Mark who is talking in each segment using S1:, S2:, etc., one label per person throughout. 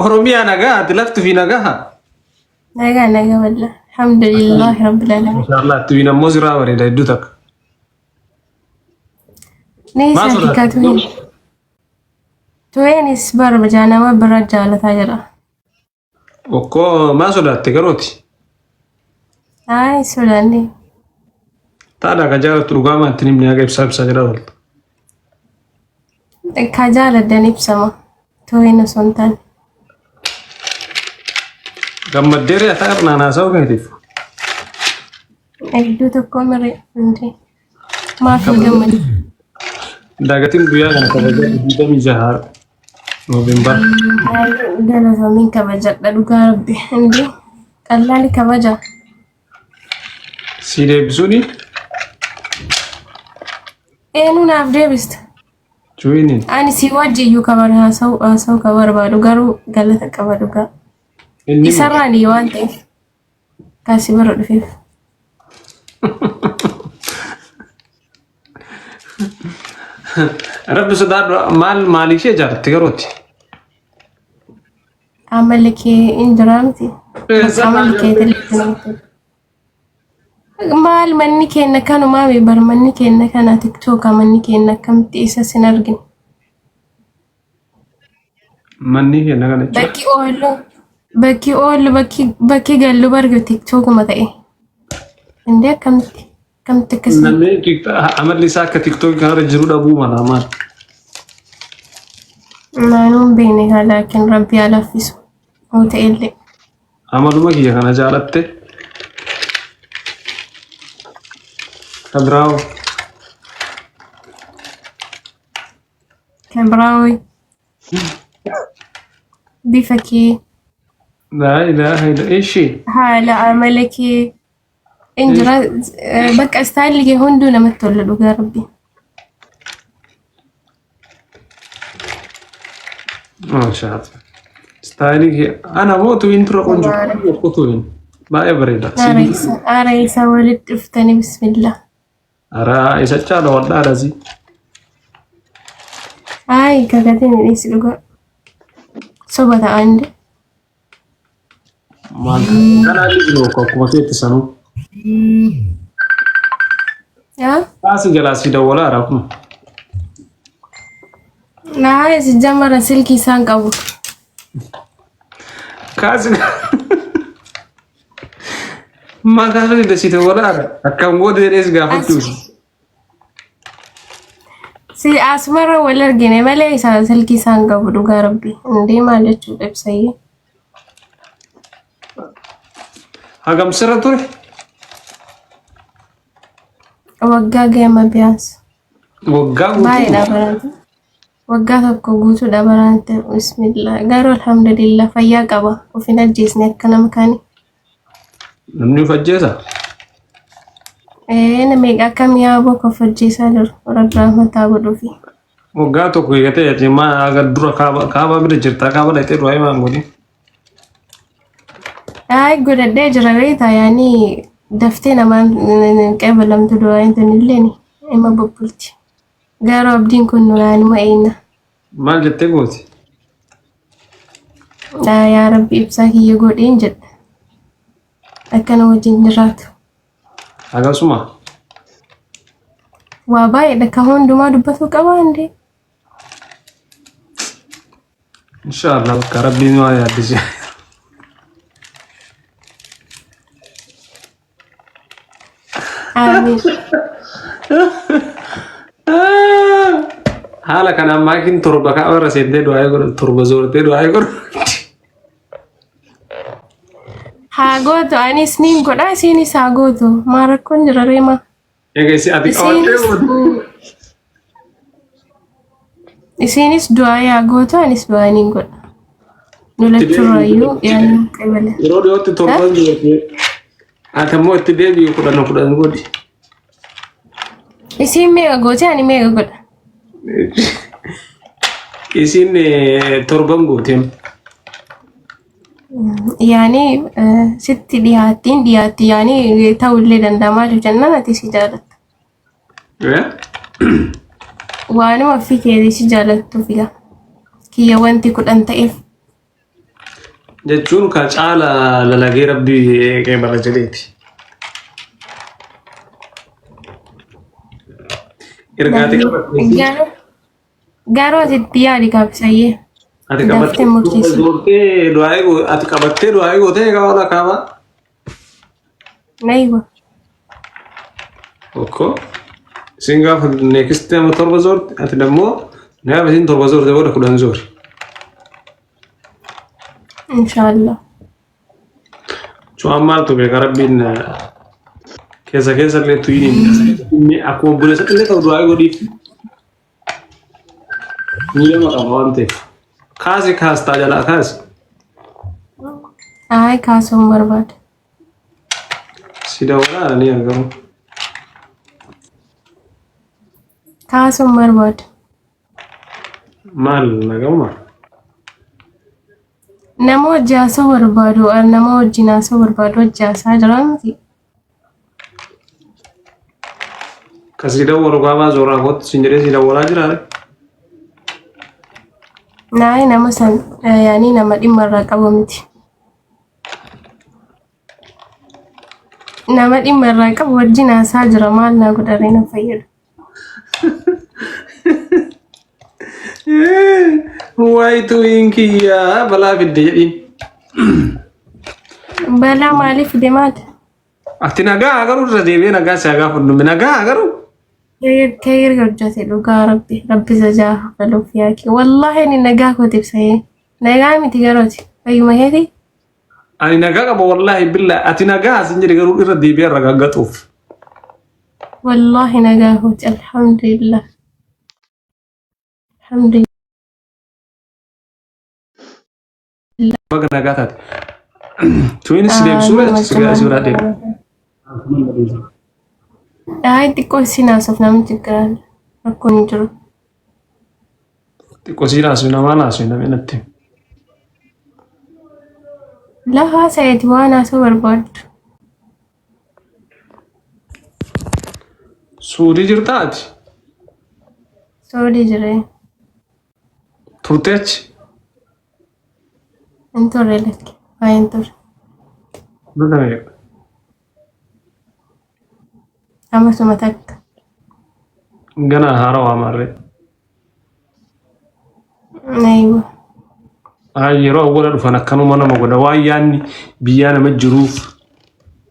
S1: Oromiyaa nagaa ati lafti fi nagaa.
S2: Nagaa nagaa wallah. Alhamdulillah rabbil alamin.
S1: Mashallah tuyin ammoo siraa bareeda hedduu takka.
S2: Ni
S1: Maal
S2: isa
S1: sodaata?
S2: katuhin. Tuweenis barbaja nama bira jaalataa jira.
S1: Okkoo maal sodaatte garooti?
S2: Ay sodaanne.
S1: Taadhaa kan jaalattu dhugaa maatti himni haga ibsaa ibsaa jira oolta.
S2: Ka jaaladdan ibsama. Tuween osoo hin taane.
S1: Gammaddee re'ataa irnaan haasa'uu keetiif.
S2: Hedduu tokko miree hundi. Maaf hin gammadu?
S1: Dagatiin guyyaa kana kabajaa 26 Noovembar.
S2: Galatoomiin kabajadha dhugaa rabbi. Hundi qallaali kabaja.
S1: Si deebisuuni
S2: Eenyu naaf deebista?
S1: cuwiniin.
S2: Ani si wajji iyyuu kabar haasa'u haasa'u ka barbaadu garuu galata qaba dhugaa.
S1: Inni
S2: Isarraan waan ta'eef kaasii bara dhufeef.
S1: Rabbi sodaadhu maal maaliif ishee jaalatte garooti?
S2: Amalli kee hin jiraa miti. Amalli kee illee Maal manni keenya kanumaa mi bar manni keenya kana tiktooka manni keenya akkamitti isa sin argine.
S1: Manni keenya kana jechuudha.
S2: Bakki oolu bakki oolu bakki bakki gallu bargu tiktookuma ta'e. Indee akkamitti akkamitti akkasii.
S1: Namni amalli isaa akka tiktookii kanarra jiru dhabuu mala maal?
S2: Naannoon hin beekne kaa laakiin rabbi haa laaffisu. Yoo ta'e illee.
S1: Amaluma kiyya kana jaalatte. Kabraawo.
S2: Kan biraa hoo? Bifa kee,
S1: Laa ilaaha illa ishi.
S2: haala amala kee, in jira bakka istaayilli kee hunduu namatti tola dhugaa rabbi.
S1: Maashaa Istaayilii kee ana moo tuyin tura qonjo tokko tuyin baay'ee bareeda.
S2: Aara isa walitti dhuftanii bismillah.
S1: Araa isa caala wadhaadha si.
S2: Ayi kakatiin hin dhiisi dhugaa. Soba ta'a inni.
S1: Maal kanaa dhiisnu akkuma keetti sanuu.
S2: Yaa?
S1: Kaasi jalaa si dawwalaa araa kun.
S2: Naa si jamara silkii isaan qabu.
S1: Kaasi. Maal kaasuu didda si dawwalaa akkam goote jedhee si gaafachuu.
S2: Si asumara wal argine malee isaan silkii isaan qabu dhugaa rabbi. Indee maal jechuudha ibsayyee.
S1: Hagam sirra ture?
S2: Waggaa gama biyaans.
S1: Waggaa guutuu.
S2: Baay'eedha baranta. Waggaa tokko guutuudha baranta. Bismillah. Garuu alhamdulillah fayyaa qaba. Of hin ajjeesne akka nama kaanii.
S1: Namni of ajjeesa?
S2: Ee nama egaa akkam yaa boko of ajjeesaa jiru. Rabbi rahmataa godhuufi.
S1: Waggaa tokko eegatee ati maa aga dura kaaba kaaba bira jirta kaaba dhaqxee du'aa himaan godhi.
S2: Ay godhadhee jira beektaa yaani daftee namaan qeebalamtu du'aayin tunillee ima bubbulti. Garuu abdiin kun nu yaanuma eeyna.
S1: Maal jettee gooti?
S2: Yaa Rabbi ibsaa kiyya godheen jedha. Akkana wajjin jiraatu.
S1: Akkasuma
S2: Waa baay'eedha kan hundumaa dubbatuu qaba hundee.
S1: Inshaallah bakka rabbiin waa yaaddise.
S2: Amiin.
S1: Haala kanaan maakiin torba kaaba irra seentee du'aa godhu torba zoortee du'aa godhu.
S2: Haa gootu anis niin godha isiinis haa gootu. Maa rakkoon jira reema.
S1: Egaa isi ati qabattee
S2: Isiinis
S1: gootu.
S2: isiinis du'aa yaa gootu anis du'aa niin godha. Nu lachuurraayyuu yaadni qabala.
S1: Yeroo dhiyootti torban zoortee. Ati ammoo itti deebi'i kudhan kudhan godhi.
S2: Isiin meeqa goote ani meeqa godha?
S1: Isiin torban gooteem.
S2: Yaani sitti dhiyaattiin dhiyaatti yaani ta'ullee danda'a maaliif jennaan ati si jaalatta. Waanuma ofii keetii si jaalattuuf gaa. Kiyya wanti 10 ta'eef.
S1: Jechuun ka caala lalagee rabbi qeebala jedheeti. Ergaa ati qabattee
S2: Garuu garuu ati itti yaadi kaabsayyee.
S1: ati
S2: Daftee
S1: qabattee
S2: murteessi.
S1: gootee du'aa'ee ati qabattee du'aa'ee gootee kaawwa kaaba.
S2: Naywa.
S1: Tokko isin gaafa next nama 7 zoorti ati dammoo gaafa isin 7 zoorte booda 10 zoori.
S2: Inshaallah.
S1: Cu'aan maaltu beeka rabbiin keessa keessa illee tuyin inni akkuma obboleessa illee ta'u du'aa godhiif miidhama qaba waan ta'eef. Kaasi kaastaa jalaa kaasi.
S2: Ay kaasuun barbaada.
S1: Si dawwalaa ni argamu.
S2: Kaasuun barbaada.
S1: Maal nagama?
S2: Nama hojii haasa'uu barbaadu, nama wajjin haasa'uu barbaadu hojii haasaa jira miti.
S1: Kasii dawwalu kaabaa zoraa kootti siin jedhee si dawwalaa jira.
S2: Naayii nama san yaanii nama dhimma irraa qabu miti. Nama dhimma irraa qabu wajjin haasaa jira maal naa godharee na fayyadu.
S1: Wayituu hin kiyyaa balaa fidde jedhiin.
S2: Balaa maaliif fide maali?
S1: Ati nagaa garuu irra deebi'ee nagaa si haa gaafadhu. Nagaa garuu.
S2: Keeyir hojjate dhugaa rabbi rabbi zajaa galuuf yaaki. Wallaahi ani nagaa kooti ibsayee. Nagaa miti garooti. Fayyuma keeti.
S1: Ani nagaa qaba wallaahi billaa ati nagaa sin jedhe garuu irra deebi'ee irra gaggatuuf.
S2: Wallaahi nagaa kooti alhamdulillah. Alhamdulillah.
S1: Baga nagaa taate. Tuwiinis si deebisuu si biraa deema.
S2: Ay xiqqoo isin haasoof namni xiqqaan rakkoon hin jiru.
S1: Xiqqoo si haasoo namaa haasoo namni natti.
S2: Lafa haasa'eeti waan haasoo barbaaddu.
S1: Suudii jirtaa ati?
S2: Suudii jiree.
S1: Turtee achi?
S2: Hin turre lakki. Baay'ee hin turre.
S1: Mata meeqa?
S2: Amasuma takka.
S1: Ganaa haarawaa maarree.
S2: Aywa.
S1: Ay, yeroo awwala dhufan akkanuma nama godha. Waan yaadni biyyaa nama jiruuf,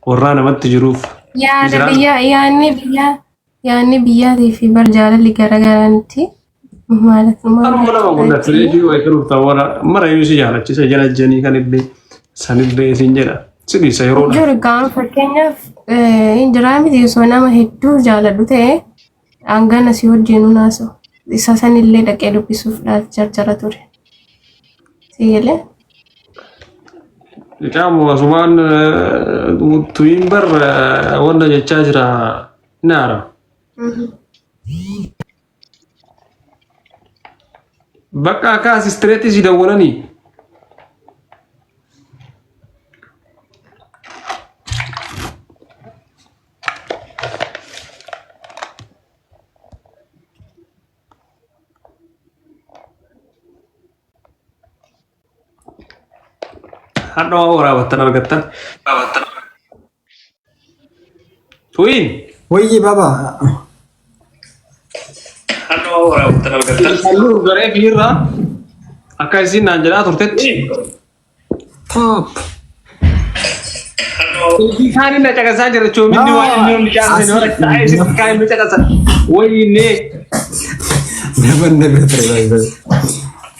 S1: warraa namatti jiruuf.
S2: Yaada
S1: Jiraan.
S2: biyyaa yaadni biyyaa yaadni biyyaatii fi bar jaalalli garaagaraa miti. Maal
S1: Akkanuma nama godha. Fireejii wayii kan dhuftan warra mara iyyuu si jaalachisa jala janii kan illee sanillee isin jedha. Si dhiisa yeroodha.
S2: Jiru gaafa fakkeenyaaf hin jiraa miti osoo nama hedduu jaaladhu ta'e hangana si wajjin naasa'u. Isa sanillee dhaqee dubbisuuf jarjara ture. Si galee?
S1: Qaamu asumaan tuyin bar wanta jechaa jira naara. Bakka akka asistireetti si dawwalanii. Hadha waan waraabattan argattan. Tuyin.
S3: Wayyi baba.
S1: Hadha waan waraabattan argattan. Halluu garee fiirraa akka isin naan jedhaa turtetti.
S3: Top.
S1: Isaan inni caqasaa jira jechuun inni waan inni hundi caalsine warra taa'ee isin kaa'ee inni caqasa. Wayinee.
S3: Naman na bira ture baay'ee.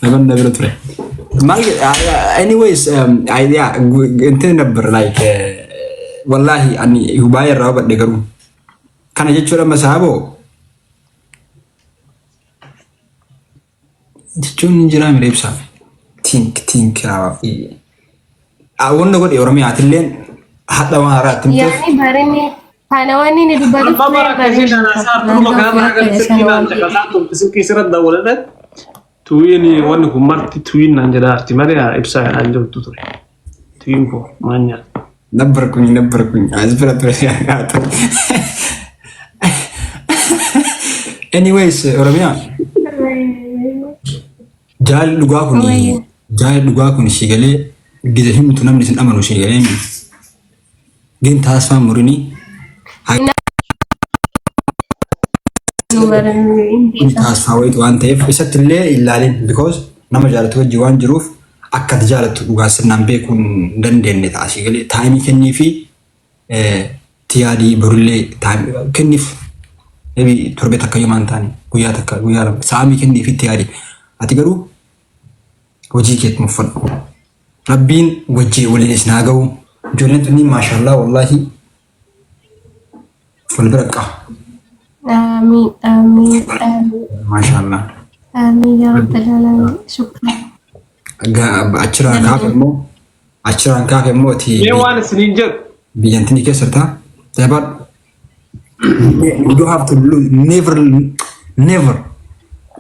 S3: Naman na bira ture. Maal anyways idea እንትን ነበር like wallahi ani baay'ee irraa hubadhe garuu kana jechuudha masaaboo jechuun hin jiraa mire ibsaa. Think think wanna godhe Oromiyaatilleen hadha waan haaraatti himteef
S2: Yaani barinni kana wanni inni dubbatu
S1: Amma bara akkasii naan haasaa turuma kana bara kan silkii naan caqasaa turte silkii sirra dawwaladha. Tuyin wanni kun marti tuyin naan jedhaa arti malee ibsaa naan jirtu ture. Tuyin koo maal nyaata?
S3: ነበርኩኝ ነበርኩኝ as bira ture. Anyways, Oromiyaa jaalli dhugaa kun jaalli dhugaa kun si galee Gija himtu namni isin amanu isin galee ግን taasifaa murinii
S2: Nu baran hin
S3: kun
S2: beeka.
S3: taasifaa wayitu waan ta'eef isatti illee ilaalin, because nama jaalatu wajji waan jiruuf akka ati jaalattu dhugaa sirnaan beekuun hin dandeenye ta'a. Asii galee time kennii fi tiyaadii borullee time kenniif, maybe torbee takka yoo maan taane guyyaa takka, guyyaa 2 sa'amii kennii fi tiyaadii. Ati garuu hojii keetti muffadhu. Rabbiin wajji waliin isin haa ga'u. Ijoolleen tunniin maashaallah, wallaahi wal bira qaba.
S2: Amiin, amiin, amiin.
S3: Maashaallah.
S2: Amiin yaa rabbal aalamiin. Shukran.
S3: Achirraan kaafe immoo ati
S1: Mee waan isiniin jedhu.
S3: Biyyantini keessa jirta. Jabaadhu. You don't have to lose, never, never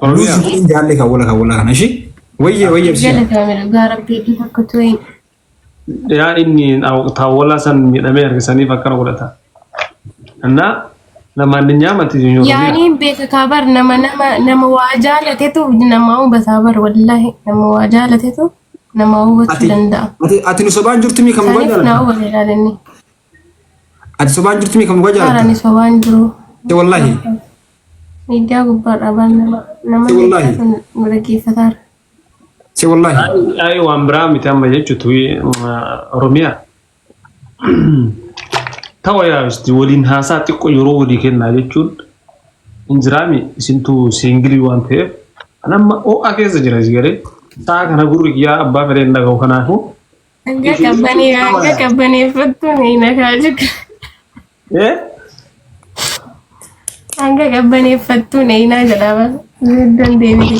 S3: lose.
S1: Oromiyaa.
S3: Jaalle kan wala kan wala kana ishii wayye wayye ibsi.
S2: Galatoomi, dhugaa rabbii iddoo tokko tu'in.
S1: Yaa inni taawwala san miidhamee harkisaniif akkana godhata. እና ለማንኛውም ati Oromiyaa.
S2: Yaaniin beeka kabar nama waa jaalatetu nama hubataa bar, wallaahi nama waa jaalatetu nama hubachuu
S3: Ati
S2: danda'a.
S3: ati nu sobaan jirtu mi kam dhugaa
S2: Saniif na
S3: jaalata?
S2: hubate ilaalinni.
S3: Ati sobaan jirtu mi kam dhugaa
S2: Haaraan
S3: jaalata?
S2: sobaan jiru.
S3: Te wallahi.
S2: Miidiyaa gubbaadhaa bar nama
S3: Te wallahi.
S2: meeqatu nu dhaggeeffataara.
S3: Se wallahi.
S1: Ay, waan biraa miti amma jechuutu Oromiyaa. Ta'u yaa waliin haasaa xiqqoo yeroo walii kennaa jechuun injiraami isintu single waan ta'eef an amma ho'a keessa jira si galee sa'a kana gurri kiyyaa abbaa fedheen dhaga'u, kanaafuu.
S2: Hanga qabbaneeffattu ni nakaa jiru.
S1: Eh?
S2: Hanga qabbaneeffattu ni naa jedhama. Dandeemte.